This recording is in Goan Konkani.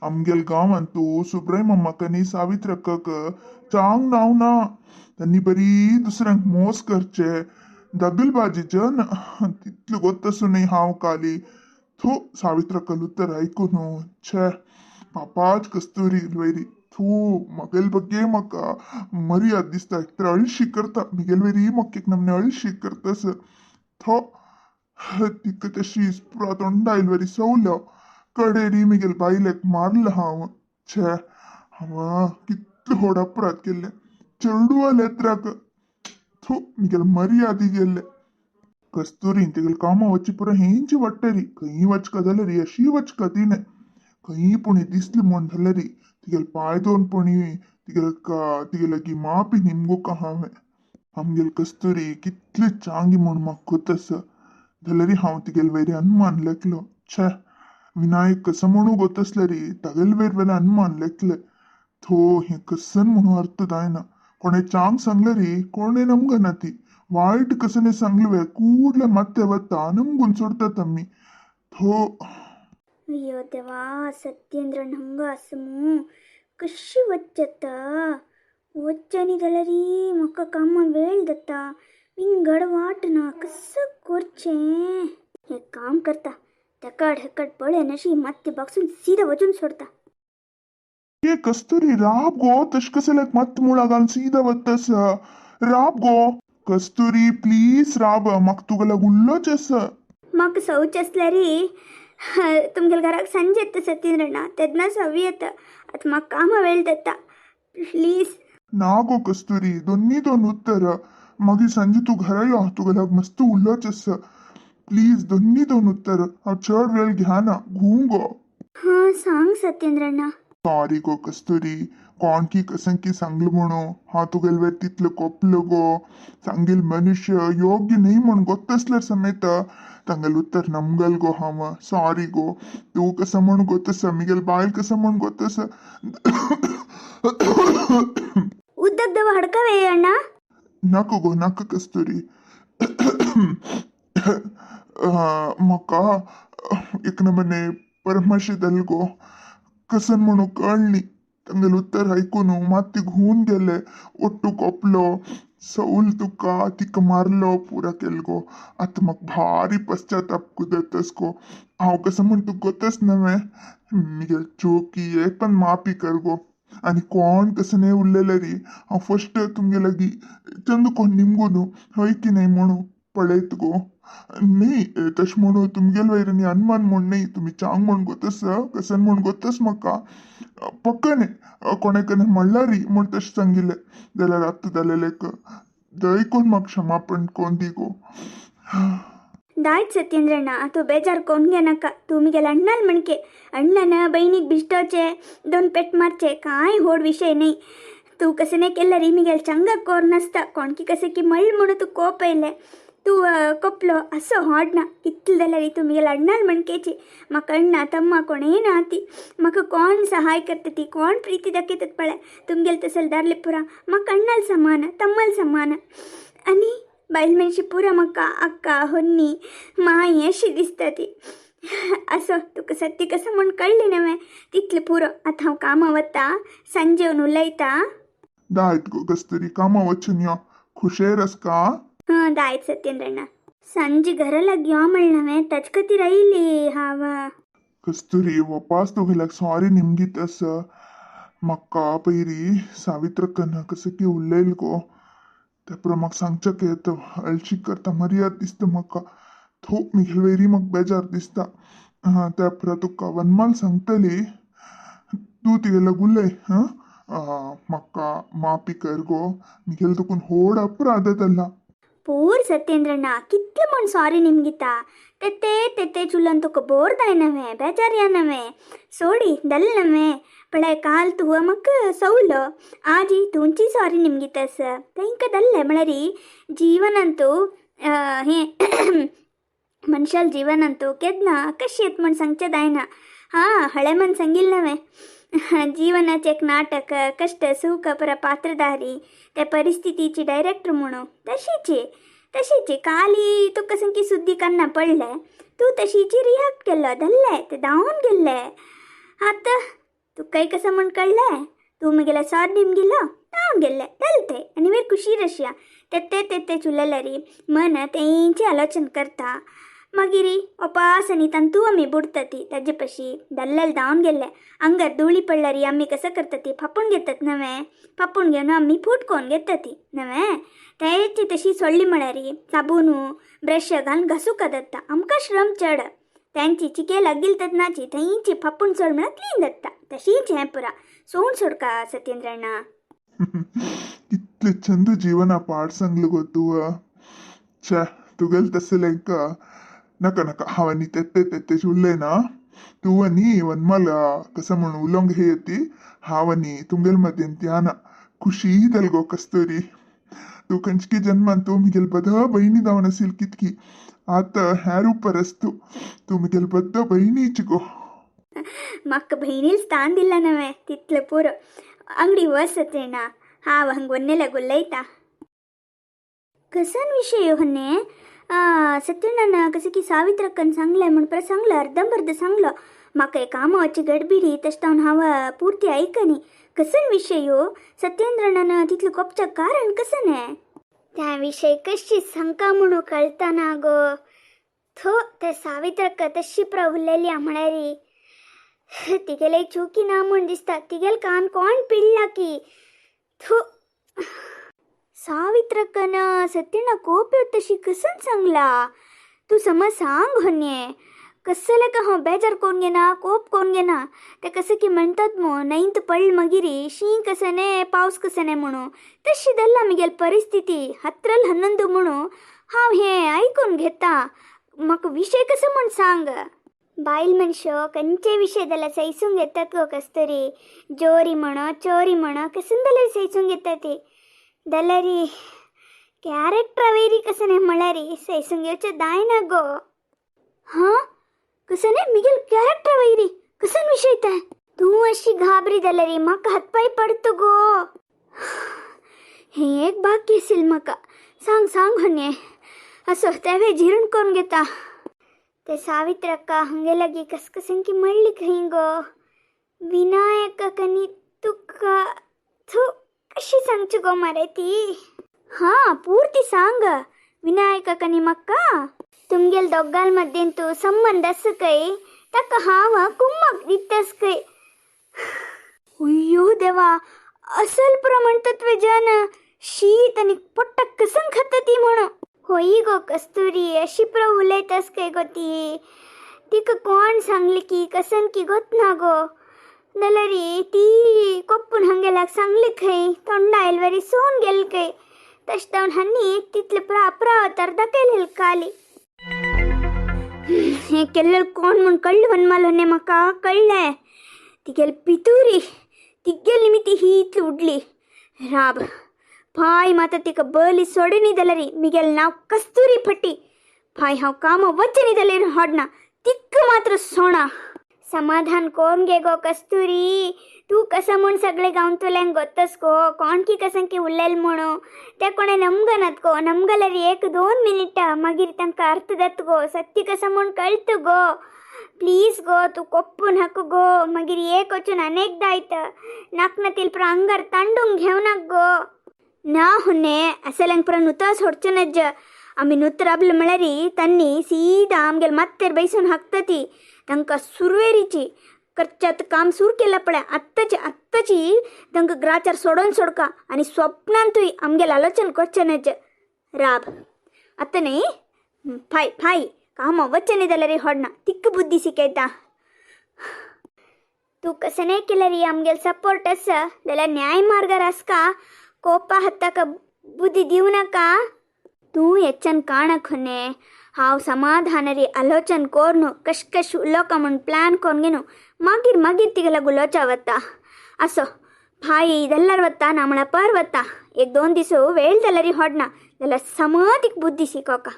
आमगेल गांवांत तूं सुब्राय मम्माक आनी सावित्रक्काक चांग नांव ना. तांणी बरी दुसऱ्यांक मोस करचे, दगलबाजी जन. तितलें गोत्तसूनय हांव काली थू सावित्रक्कल उत्तर ऐकून छे पापाच कस्तुरी वैरी थू मगेल ಬಗ್ಗೆ म्हाका मर्याद दिसता. एक तर अळशी करता मिगेल वैरी, म्हाका एक नमने अळशी करतास. थो तिका तशी पुरा तोंडा वरी सवलो कडेरी मिगेल बायलेक मारलं हांव. छे, हांव कितलें व्हड अपराध केल्लें चेडवा लेत्राक. थू, मिगेल मर्यादी गेल्ले. कस्तुरी तिगेल कामा वच्ची पुरा हेंची वाट्टरी. खंय वचका जाल्यार अशी वचका. तिणें खंय पुणी दिसली म्हूण जाल्यार तिगेल पांय दोन पुणी तिगेल तिगे लागीं मापी निमगोका हांवें. आमगेल कस्तुरी कितली चांगी म्हूण म्हाका गोत आसा, जाल्यार हांव तिगेल वयर अनुमान लेखलो. छे, विनायक कसो म्हणू गोत आसल्यार तागेल वयर वेल्यान अनुमान लेखले. थो, हें कसन म्हणून अर्थ जायना. कोणे चांग सांगल्यार कोणे नमगना ती, वायट कसने सांगलवे ಕೂಡ್ಲೆ ಮತ್ತೆ वता नमगून सोडतात आमी. थो. अय्यो देवा, सत्येंद्रन हंगा आसा कशी वचता वच्च्यानी जाल्यार म्हाका कामां वेळ जाता. विंगड वाट ना, कसं करचें? एक काम करता, धकाड धकाड पळय नशी मात्ती बागसून सीधा वचून सोडता. ए कस्तुरी, राब गो. तश कसं मत मुळा घालून सीधा वतस. राब गो कस्तुरी, प्लीज राब. म्हाका तुगेलो उल्लोच आसा. म्हाका सवच आसल्यार तुमगेल्या घराक संजे येता सत्येंद्रना, तेन्ना सवी येता. आतां म्हाका कामां वेळ जाता, प्लीज. ना गो कस्तुरी, दोन्ही दोन उत्तर. मागीर सांजे तूं घरा यो, तुगेल्याक मस्त उल्लोच आसा. प्लीज, दोन्ही दोन उत्तर. हांव चड वेळ घेना. घुंव गो. हां, सांग सत्येंद्रना. सॉरी गो कस्तुरी, कोण की कसं की सांगलं म्हणू हांव तुगेल वयर तितलो कोपलो गो. सांगेल मनुष्य योग्य न्ही म्हूण गोत्तसल्यार समेत तांगेल उत्तर नमगल गो हांव. सॉरी गो. तूं कसं म्हूण गोतस, मिगेल बायल कसं म्हूण गोतस. उदक दव हडकवे अण्णा. नाका गो, नाका कस्तुरी. म्हाका एक नमने परमाशी जाल गो. कसन म्हणू कळ्ळी. तांगेलें उत्तर आयकून मात्ती घुंवून गेले. ಒಟ್ಟು कोपलो सौल तुका, तिका मारलो, पुरा केल गो. आतां म्हाका भारी पश्चाताप कुदतस गो. हांव कसो म्हूण तुका गोतच नवें. मिगेल चोकी एक पण माफी कर गो. आनी कोण कसं न्ही उरलेले री, हांव फर्स्ट तुमगे लागीं चंद कोण निमगून हय की न्हय म्हणू पळयत गो. न्ही तशें म्हणू तुमगेल वयर न्ही अनुमान म्हूण न्ही. तुमी चांग म्हूण गोतस, कसन म्हूण गोतस म्हाका. पक्क न्ही, कोणे कने म्हणल्यार म्हूण तशें सांगिल्लें जाल्यार आतां जालेलेक दय कोण म्हाका क्षमापण कोण दी गो. दायत सत्येंद्रಣ್ಣ, तूं बेजार कोण घेनाका. तूं मिगेल अण्णाल म्हणके अण्णन बहिणीक बिश्टोचे दोन पेट मारचे काय होड विषय न्ही. तूं कसं नाही केलं री मिगेल चंगा कोर नासता. कोणकी कसे की मळ म्हणून तूं कोप येयले, तूं कोपलो असो होड ना. कितले जाल्यार तूं मिगेल अण्णाल म्हणकेची. म्हाका अण्णा तम्मा कोणेय ना ती. म्हाका कोण सहाय करता ती, कोण प्रीती दाखयतात पळय तुमगेल तसल दारले पुरा. म्हाका अण्णाल समान, तम्मल समान आनी बायल मनशी पुरा म्हाका अक्का, होन्नी, माई अशी दिसता ती. असो तुका सत्य कसं म्हूण कळ्ळें नवें, तितलें पुरो. आतां हांव कामां वता, सांजे येवन उलयता. दायत गो कस्तुरी, कामा वचून यो. खुशेर आसका. हां, दायत सत्येंद्रण्ण. संजे घरा लागी यो म्हणलें हांवें, ताचे खातीर आयली हांव. कस्तुरी, वपास तुगेल्याक सॉरी निमगीत आसा. म्हाका पयरी सावित्रक्कन कसं की उलयल गो, त्या पुरो म्हाका सांगचें येता. अळशीक करता, मर्याद दिसता म्हाका. थो, मिगेल वयरी म्हाका बेजार दिसता. त्या पुरा तुका वनमाल सांगतली, तूं तिगेलो उलय. हां, म्हाका माफी कर गो, मिगेल तुकून होड अपराध जाला. पूर सत्येंद्रण्ण, कितले म्हूण सॉरी निमगिता? तेते तेते चुलन तुका बोर जायनवें, बेजार येनवें. सोडी दल नवें. पळय, काल तूं म्हाका सवलो, आजी तुमची सॉरी निमगितस, तांकां दल्ले. म्हळ्यार जीवनांतू हें मनशाल जीवनांतू केन्ना कशी येत म्हूण सांगचें जायना. हां, हळे म्हण सांगिल्लें नवें, जीवनाचें एक नाटक, कश्ट सुख पर पात्रधारी त्या परिस्थितीची डायरेक्टर म्हणू. तशीची तशीची काली तुका संकी सुद्दी कन्ना पडले, तूं तशीची रिॲक्ट केलो, धरले ते धांवन गेल्ले. आतां तुकाय कसं म्हण कळ्ळें? तूं म्हगेल्या सॉर गेलो तावन गेल्ले चलते आनी मागीर खुशी रशिया तेत्ते तेत्ते चुललरी मन तेंचे आलोचन करता. मागीर उपास आनी तांतू आमी बुडटा ती. ताजे पशी दल्लल धांवन गेल्ले. अंगार धुळी पडल्यारी आमी कसं करता ती? फापून घेतात नव्हे? फापून घेवन आमी फुटकोवन घेता ती नव्हे? तेची तशी सोडली म्हळ्यारी साबून ब्रश घालून घासूंक जाता. आमकां श्रम चड. त्यांची चिके लागील तन्नाची थंयची फापून सोड म्हळ्यार क्लीन जाता. तशीच हें पुरा सोड सोडका सत्येंद्रण्णा. कितले चंद जीवना पाड सांगलो गो तूं. छे, तुगेल तसलें नाका नाका. हांव आनी तेत्ते तेत्ते उरलें ना. तूं आनी वनमाल कसं म्हणून उलोवंक हे येती. हांव आनी तुमगेल मदेन ध्यान खुशी जाल गो कस्तुरी. तूं खंयचे जन्मान तूं म्हगेल बद बहिणी जावन आसील कितकी आतां ह्या रुपार आस तूं. तूं म्हगेल बद्द बहिणीच गो. म्हाका भयणील स्थान दिला नव्हे तितलें पुरो. अंगडी वच सत्येना, हांव हंग वन्नेला उलयता. कसन विषय होन्ने सत्यनान कसं की सावित्रक्कन सांगलें म्हण परत सांगलो, अर्दंबर्द सांगलो. म्हाका एक कामाची गडबिडी तशें हांव पुर्ती आयकनी. कसन विषय सत्येंद्रनान तितलें कोपच्या कारण कसं न्हय? त्या विषय कशी सांगका म्हणून कळता ना गो. थो ते सावित्रक्क तशी प्र उरलेली म्हळ्यारी तिगेले चुकी ना म्हूण दिसता. तिगेल कान कोण पिडला की थो सावित्रक्कन सत्यण्णा कोप तशी कसन सांगला? तूं समज सांग होन्ये. कसले का हांव बेजार कोण घेना, कोप कोण घेना. ते कसं की म्हणतात मो नैंत पडल मगिरी शीं कसने पावस कसने म्हणू तशी दल्ला मिगेल परिस्थिती. हत्रल 11 म्हणू हांव हें आयकून घेता. म्हाका विशय कसो म्हूण सांग. बायल मनशो खंयचे विशय जाल्यार सैसूंक घेतात गो कस्तुरी. जोरी म्हणो चोरी म्हणो कसून जाल्यार सैसूंक घेतात ती. जाल्यार कॅरेक्टरा वयरी कसं न्ही म्हळ्यार सैसूंक घेवचें जायना गो. हां, कसं न्ही मिगेल कॅरेक्टरा वयरी कसन विशय तें? तूं अशी घाबरी जाल्यार म्हाका हातपांय पडत गो. हें एक बाकी आशिल्लें म्हाका. सांग सांग होन्ये. असो तेवे जिरण करून घेता. ते सावित्रक्का हंगे लागी कसकसंकी म्हणली खंय गो विनायक. तुका थू कशी सांगची गो मरे ती? हां, पूर्ती सांग. विनायक म्हाका तुमगेल दोगाल मध्येंतू संबंध आसा खंय. ताका हांव कुम्मक दितास खंय. अय्यो देवा, असल पुरो म्हणतात वे जन शीत आनी पोट्टाक कसन खाता ती म्हणून. होय गो कस्तुरी, अशी प्र उलयतास खंय गो ती. तिका कोण सांगली की कसन की गोत ना गो. जाल्यार ती कोप्पून हांगेल्याक सांगली खंय. तोंडा आयलवरी सोन गेल खंय. तशें जावन हांणी तितले प्रा अवतार दाखयलेले काली. हें केल्लें कोण म्हूण कळ्ळें वनमाल होन्ने, म्हाका कळ्ळें. तिगेली पितुरी तिगेली निमित्ती ही इतली उडली. राब पाय माता तिका बली सोडनी जाल्यार मिगेल नांव कस्तुरी फटी. पाय हांव काम वचनी जाल्यार हाडना तिक्क मात्र सोणा. समाधान कोण घे गो कस्तुरी. तूं कसं म्हूण सगळे गांवतल्यांक गोत्तस गो कोण की कसं की उरलेल म्हणू. ते कोणें नमगनात गो. नमगल्यार एक दोन मिनिटां मागीर तांकां अर्थ जाता गो. सत्य कसं म्हूण कळत गो. प्लीज गो, तूं कोप्पून हाक गो. मागीर एक वचून अनेकदां आयता नाक ना तिल अंगार तांडूंक घेवनाक गो. ना हुन्ने, असलंग पुरा नुता सोडचें. आमी नुत राबले म्हळ्यार तांणी सीदा आमगेले मात्तेर बैसून हाकता ती. तांकां सुरवेरीची करच्यात काम सुरू केला पळय आत्ताची आत्ताची तांकां ग्राचार सोडून सोडका आनी स्वप्नांतूय आमगेले आलोचन करचें नज. राब आतां न्ही फाय फाय कामां वचनी जाल्यार होडना तिक्क बुद्धी शिकयता. तूं कसं नाही केल्यार आमगेले सपोर्ट आसा जाल्यार न्याय मार्गार आसका. कोपा हाताका बुद्धी दिवं नाका. तूं हेच्यान काणक होने. हांव समाधानरी आलोचन कोर्नु कश कश उलोवका म्हूण प्लॅन कोन्न घेनु मागीर मागीर तिगेल्या उलोवच्या वता. असो भाई जाल्यार वता ना म्हळ्यार पर वता. एक दोन दीस वेळ जाल्यार होडना जाल्यार समतीक बुद्धी शिकोवका.